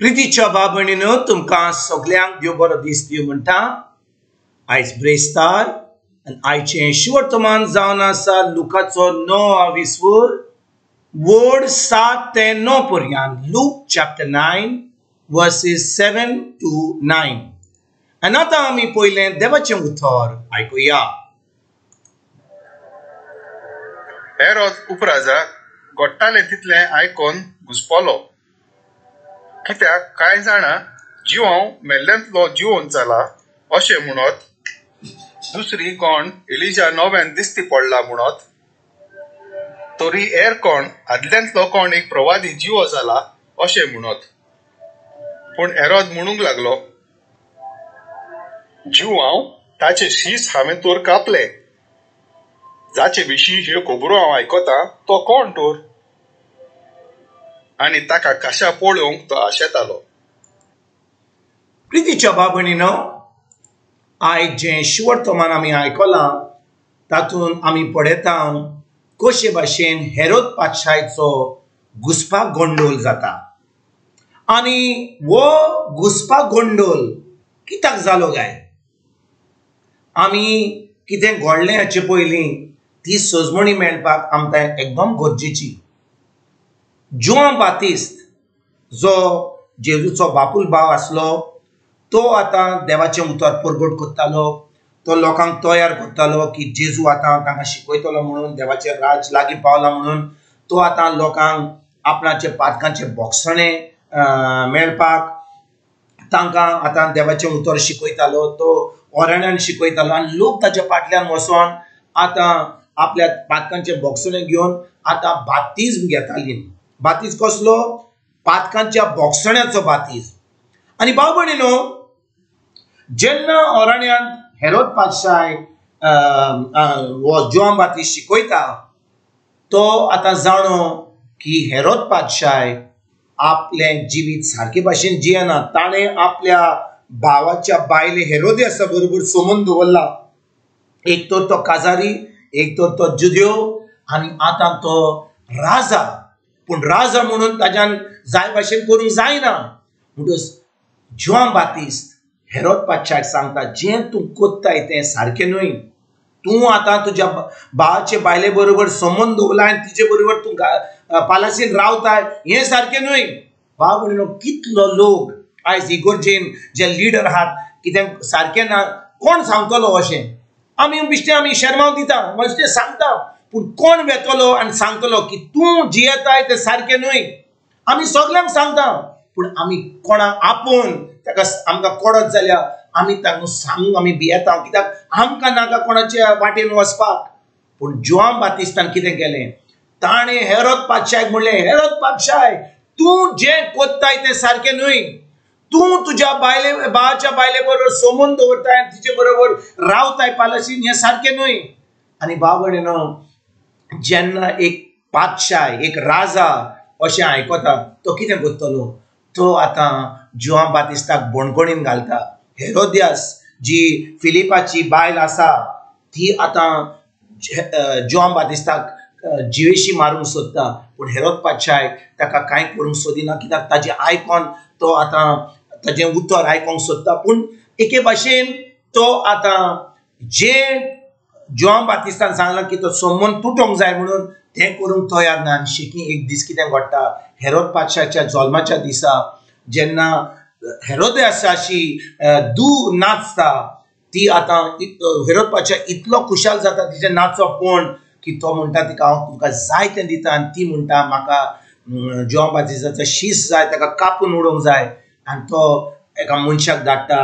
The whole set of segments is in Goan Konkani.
प्रितीच्या बाबणीनो तुमकां सगल्यांक देव बरो दीस दिवं म्हणटा। आयज ब्रेस्तार आनी आयचें शिवर्तमान जावन आसा लुकाचो 9 विस्वूर वड 7 ते 9 पर्यंत, Luke chapter 9 verses 7 to 9। आनी आतां आमी पयलें देवाचें उतर आयकुया। हेरोद उपराजा घडटालें तितलें आयकोन घुसपलो, कित्याक कांय जाणां जिवांव मेल्ल्यांतलो जिवोन जाला अशें म्हणत, दुसरी कोण एलिजा नव्यान दिसती पडला म्हणत, तरी हेर कोण आदल्यांतलो कोण एक प्रवादी जिवो जाला अशें म्हणत। पूण हेरोद म्हणूंक लागलो, जिवांव ताचे शीस हांवें तोर कापले, जाचे विशीं ह्यो खबरो हांव आयकतां तो कोण तोर? आनी ताका कशा पळोवंक तो आशेतालो। प्रितीच्या बाबणीनो, आयज जें शिवर्तमान आमी आयकलां तातूंत आमी पळयता कशे भाशेन हेरोद पातशायचो घुसपा गोंडोल जाता आनी हो घुसपा गोंडोल कित्याक जालो काय? आमी कितें घडलें हाचे पयलीं ती सजमणी मेळपाक आमकां एकदम गरजेची। जुआंव बातिस्त जो जेजूचो बापूल भाव आसलो तो आतां देवाचें उतर परगट करतालो, तो लोकांक तयार करतालो की जेजू आतां तांकां शिकयतलो म्हणून, देवाचें राज लागीं पावलां म्हणून। तो आतां लोकांक आपणाचे पातकांचे बोगसणे मेळपाक तांकां आतां देवाचें उतर शिकयतालो, तो ओरण्यान शिकयतालो आनी लोक ताच्या फाटल्यान वचोन आतां आपल्या पातकांचे बोगसणे घेवन आतां बाप्तिज्म घेताली। बातीज कसलो? पातकांच्या बोगसण्याचो बातीज। आनी भाव भयणीनो, जेन्ना ओरण्यान हेरोद पातशाय हो जुआंव बातीज शिकयता तो आतां जाणो की हेरोद पातशाय आपलें जिवीत सारके भाशेन जियेना। ताणें आपल्या भावाच्या बायले हेरोदियासा बरोबर सोमून दवरला। एक तर तो काजारी, एक तर तो जुद्यो आनी आतां तो राजा। पूण राजा म्हणून ताज्यान जाय भाशेन करूंक जायना। म्हणटकच जुआंव बातिस्त हेरोद पातशाक सांगता, जें तूं कोत्ताय तें सारकें न्हय, तूं आतां तुज्या भावाचे बायले बरोबर संबंद दवरला आनी तिजे बरोबर तूं पालासीन रावताय, हें सारकें न्हय। भाव भयणीनो, कितलो लोक आयज इगोर्जेन जे लिडर आहात कितें सारकें ना, कोण सांगतलो अशें? आमी बिश्टे आमी शेरमांव दिता, बेश्टे सांगता, पूण कोण वेतलो आनी सांगतलो की तूं जियेताय तें सारकें न्हय? आमी सगल्यांक सांगता, पूण आमी कोणाक आपोवन ताका आमकां कडत जाल्यार आमी तांकां सांगूंक आमी भियेता, कित्याक आमकां नाका कोणाच्या वाटेन वचपाक। पूण जुआंव बातिस्तान कितें केलें? ताणें हेरोद पातशायक म्हणलें, हेरोद पातशाय, तूं जें कोत्ताय तें सारकें न्हय, तूं तुज्या बायले भावाच्या बायले बरोबर सोमून दवरताय आनी तिजे बरोबर रावताय पालासीन, हें सारकें न्हय। आनी भाव भयणीनो, जेन्ना एक पातशाय, एक राजा अशें आयकता तो कितें करतलो? तो आतां जुआंव बातिस्ताक बणकणीन घालता। हेरोदियास जी फिलिपाची बायल आसा ती आतां जुआंव बातिस्ताक जिवेशी मारूंक सोदता, पूण हेरोद पातशाय ताका कांय करूंक सोदिना, कित्याक ताजें आयकोन तो आतां ताजें उतर आयकोंक सोदता। पूण एके भाशेन तो आतां जें जुआंव बातिस्तान सांगलां की तो संबंद तुटोंक जाय म्हणून तें करूंक तयार ना। आनी शेकी एक दीस कितें घडटा, हेरोद पातशाच्या जल्माच्या दिसा जेन्ना हेरोदियासाची दू नाचता ती आतां हेरोद पातशा इतलो खुशाल जाता तिचें नाचप पळोवन की तो म्हणटा तिका हांव तुमकां जाय तें दिता, आनी ती म्हणटा म्हाका जुआंव बातिस्ताचो शीस जाय, ताका कापून उडोवंक जाय। आनी तो एका मनशाक धाडटा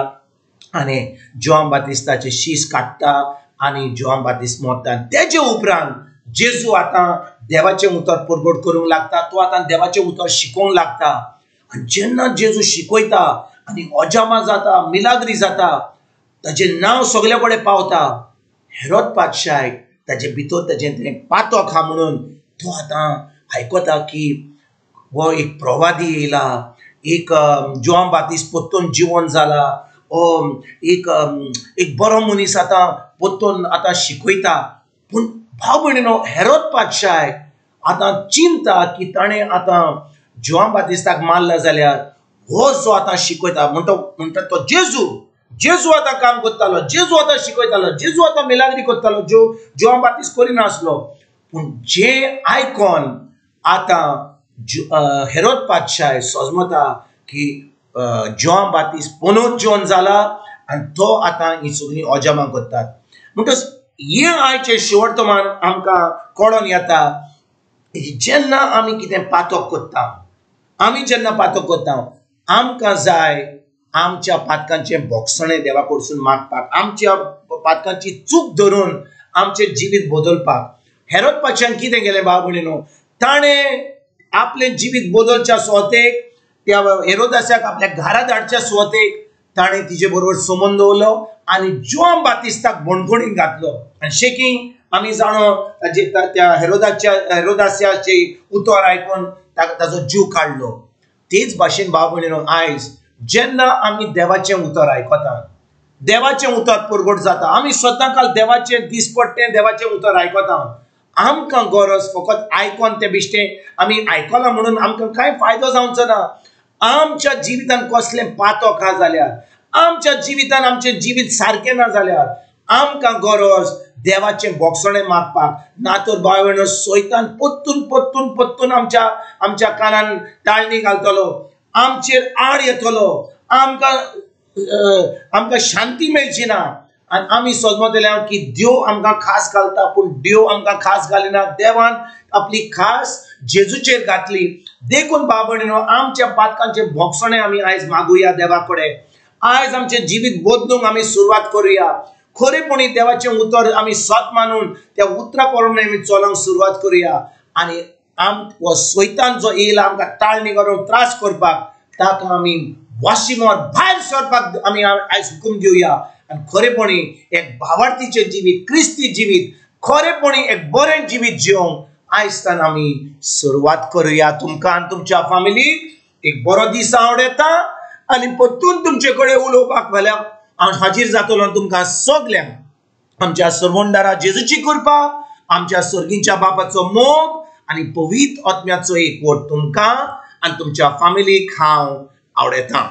आनी जुआंव बातिस्ताचें शीस काडटा आनी जुआंव बातिस्त मरता। तेजे उपरांत जेजू आतां देवाचें उतर परगट करूंक लागता, तो आतां देवाचें उतर शिकोवंक लागता। आनी जेन्ना जेजू शिकयता आनी अजामा जाता, मिलाग्री जाता, ताजें नांव सगल्या कडेन पावता। हेरोद पातशाय ताजे भितर ताजें तें पातक आहा म्हणून तो आतां आयकता की हो एक प्रवादी येयला, एक जुआंव बातिस्त परतून जिवन जाला, एक एक बरो मनीस आतां परतून आतां शिकयता। पूण भाव भयणीनो, हेरोद पातशाय आतां चिंता की ताणें आतां जुआंव बातिस्ताक मारला जाल्यार हो जो आतां शिकयता म्हणटा म्हणटा तो जेजू, जेजू आतां काम करतालो, जेजू आतां शिकयतालो, जेजू आतां मिलाग्री करतालो, ज्यो जुआंव बाप्तीस्त करिनासलो। पूण जे आयकॉन आतां हेरोद पातशाय सजमता की जुआंव बाप्तीस्त पुनर्जीवन जाला आनी तो आतां ही सगळीं अजापां करतात। म्हणटच हें आयचें शिवर्तमान आमकां कळोन येता, जेन्ना आमी कितें पातक करता, आमी जेन्ना पातक करता आमकां जाय आमच्या पातकांचें भोगसणें देवा कडसून मागपाक, आमच्या पातकांची चूक धरून आमचें जिवीत बदलपाक। हेरोद पातशान कितें केलें भाव भयणीनो, ताणें आपलें जिवीत बदलच्या सुवातेक, त्या हेरोदासाक आपल्या घरा धाडच्या सुवातेक ताणें तिजे बरोबर संबंद दवरलो आनी जुआंव बाप्तीस्ताक बणखणीन घातलो। आनी शेकी आमी जाणो ताजे त्या हेरोदाच्या हेरोदासाचे उतर आयकून ताजो जीव काडलो। तेच भाशेन भाव भयणीनो आयज जेन्ना आमी देवाचें उतर आयकता, देवाचें उतर परगट जाता, आमी सदां काल देवाचें दिसपट्टें देवाचें उतर आयकता, आमकां गरज फकत आयकोन तें बिश्टें आमी आयकलां म्हणून आमकां कांय फायदो जावचो ना। आमच्या जिवितान कसलें पातक आहा जाल्यार, आमच्या जिवितान आमचें जिवीत सारकें ना जाल्यार आमकां गरज देवाचें भोगसणें मागपाक। ना तर भाव भयणीनो सैतान परतून परतून परतून आमच्या आमच्या कानान ताळणी घालतलो, आमचेर आड येतलो, आमकां आमकां शांती मेळची ना। आनी आमी समजतले की देव आमकां खास घालता, पूण देव आमकां खास घालिना, देवान आपली खास जेजूचेर घातली। देखून भाव भयणीनो आमच्या पातकांचें भोगसणें आमी आयज मागुया देवा कडेन, आयज आमचें जिवीत बदलूंक आमी सुरवात करुया। खरेपणी देवाचें उतर आमी सत मानून त्या उतरा प्रमाणे आमी चलोवंक सुरवात करुया आनी हो सैतान जो येयला आमकां ताळणी करून त्रास करपाक, ताका आमी वाशिमोर भायर सरपाक आमी आयज हुकूम दिवया। आनी खरेपणी एक भावार्थीचें जिवीत, क्रिस्ती जिवीत, खरेपणी एक बरें जिवीत जिवंक आयज तान आमी सुरवात करुया। तुमकां आनी तुमच्या फामिलीक एक बरो दीस आवडटा आनी परतून तुमचे कडेन उलोवपाक फाल्यां हांव हाजीर जातलो। तुमकां सगल्यांक आमच्या सरवंडारा जेजूची कृपा, आमच्या सर्गींच्या बापाचो मोग आनी पवित्र आत्म्याचो एकवट तुमकां आनी तुमच्या फामिलीक हांव आवडटा।